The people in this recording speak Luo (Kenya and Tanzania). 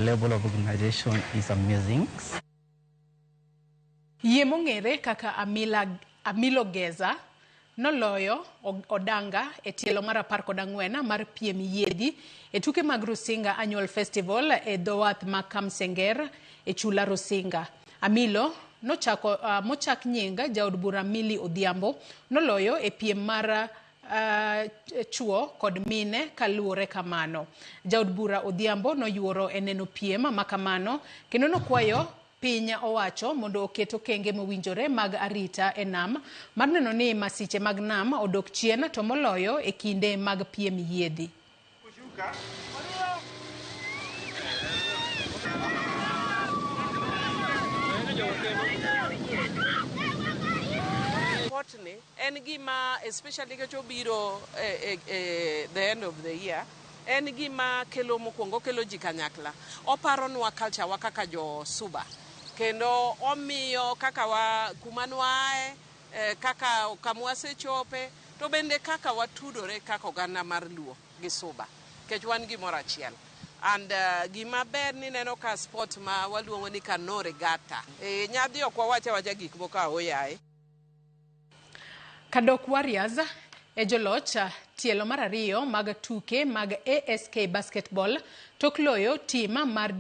Level of organization is amazing. Yie mong'ere kaka Amila, Amilo Geza noloyo Odanga e tielo mar 14 mar piem yiedhi e tuke mag Rusinga Annual Festival e dho wath ma Kamsenger e chula Rusinga. Amilo nochako, mochak nying jaod bura Millie Odhiambo noloyo e piem mar chuo kod mine kaluwore kamano. Jaod bura Odhiambo noyuoro e neno piem ma kamano kendo nokwayo piny owacho mondo oket okenge mowinjore mag arita e nam mar neno ni masiche mag nam odok chien to moloyo e kinde mag piem yiedhi. Ni en gima especially nikech obiro e the end of the year, en gima kelo mokwongo okelo ji kanyakla, oparonwa culture wa kaka jo Suba, kendo omiyo kaka wa kuma nwaaye, kaka kama wasechope, to bende kaka watudore kaka oganda mar Luo gi Suba, nikech wan gimoro achiel. And gima ber ni neno ka sport ma waluongo ni canoe regatta, nyadhi ok wawach awacha gik moko aoyaye. Kadok Warriors e joloch tielo mar ariyo mag tuke mag ASK Basketball tok loyo tim mar